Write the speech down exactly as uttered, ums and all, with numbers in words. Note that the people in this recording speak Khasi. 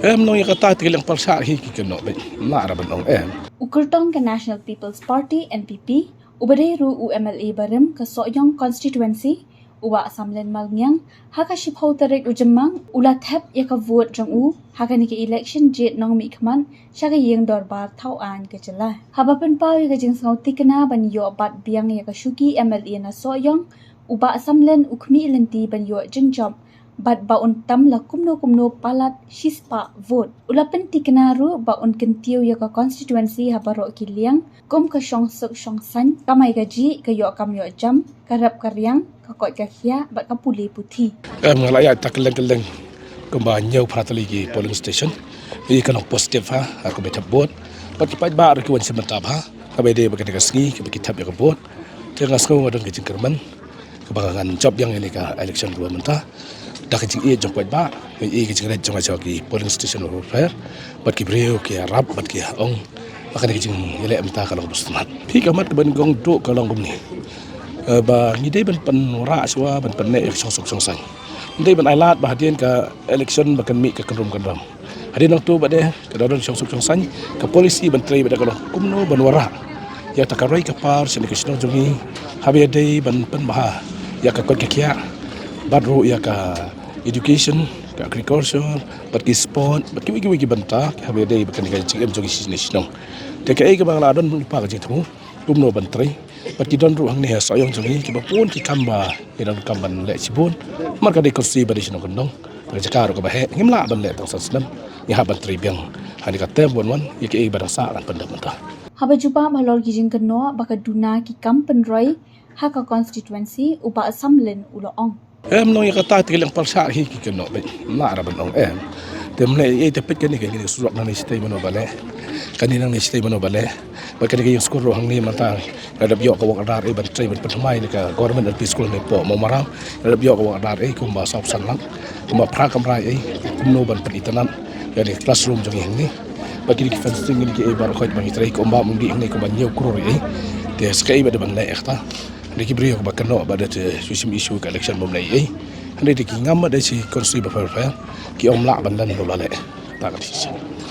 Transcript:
Em nong ïa kata te ka liang pal shah hi ki kynnoh bad la ra ban ong em. U kyrtong ka National People's Party, N P P, uba dei ruh u M L A barim ka Sohiong constituency, u Bah Samlen Malngiang, ha ka shiphew tarik u Jymmang u la thep ïa ka vote jong u ha kane ka election jied nongmihkhmat sha ka ïing dorbar thaw aiñ ka jylla. Haba pynpaw ïa ka jingsngew thikna ban ïoh bat biang ïa ka shuki M L A na Sohiong, u Bah Samlen u khmih lynti ban ïoh jingjop bad ba un tam la kumno kumno palat shispah vote. U la pynthikna ruh ba un kyntiew ïa ka constituency ha baroh ki liang kum ka shongsuk shongsaiñ, kamai kajih, ka ïoh kam ïoh jam, ka rep ka riang, ka koit ka khiah bad ka pule puthi. Em, nga la ïaid ta kylleng kylleng kumba hynñiew phra tylli ki polling station. Ïa ka long positive ha, ha ka bynta vote. Bad ki paidbah ruh ki wan sha mynta bha. Kaba dei ba ka dei ka sngi kaba ki thep ïa ka vote. Te nga sngew nga don ka jingkyrmen kaba ngan jop biang ïa ka election kaba mynta da ka jingïeit jong paidbah, ïa ka jingïeit jong nga sha ki polling station of welfare. Bad ki briew ki ïarap bad ki ong ba kane ka jingïaleh mynta ka long ba sngewtynnat. Phi ka mat kaba nyngkong duh ka long kumne. Eh, ba ngi dei ban pynwanrah shuwa ban pynneh ïa ka shongsuk shongsaiñ. Ngi dei ban ailad ba hadien ka election ba kan mih ka kynrum kynram. Hadien nangtu ba dei ka don shongsuk shongsaiñ, ka policy ban trei ba dei ka long kumno ban wanrah ïa ta ka roi ka par sha ka shnong jong ngi, haba ïadei ban pynbha ïa ka koit ka khiah, bad ruh ïa ka education, ka agriculture, bad ki sport, bad kiwei kiwei ki bynta, haba ïadei bad kane ka jingim jong ngi sha shnong. Te kaei kaba nga la don lypa ka jingthmu kumno ban trei bad ki don ruh hangne ha Sohiong jong ngi kiba bun ki kam ba ki donkam ban leh shibun. Namar ka dei ka constituency ba dei shnong kyndong, ka jaka ruh kaba heh, ngim lah ban leh tang san snem. Ngi hap ban trei biang ha kane ka term wan wan ïa kaei ba dang sah kan pyndep mynta. Haba jubab halor ki jingkynnoh ba ka duna ki kam pynroi ha ka constituency, u Bah Samlen u la ong. Em nong ïa kata te ka liang pal shah hi ki kynnoh bad la ra ban ong em. Te mynne ei te peit kane ka ngi surok nangne shatei mano ba leh. Kane nangne shatei mano ba leh. Bad kane ka ïing skul ruh hangne mynta la dep ïoh ka work order ei ban trei ban pynthymmai ïa ka government L P school hangne hapoh Mawmaram. La dep ïoh ka work order ei kumba saw phew san lak, kumba phra kamra ei, kumno ban pynitynnad ïa kane ka classroom jong ngi hangne. Bad kine ki fencing kine kiei baroh khoit ba ngi trei kumba mynta hangne kumba hynñiew klur ei. Te sa kaei ba dei ban leh ïa kata. Hynrei ki briew ba kynnoh ba dei te shu shim issue ka election bym leh ei. Hynrei te ki ngam ba dei shi constituency ba pher pher, ki ym lah ban len ba la leh. Ta ka decision.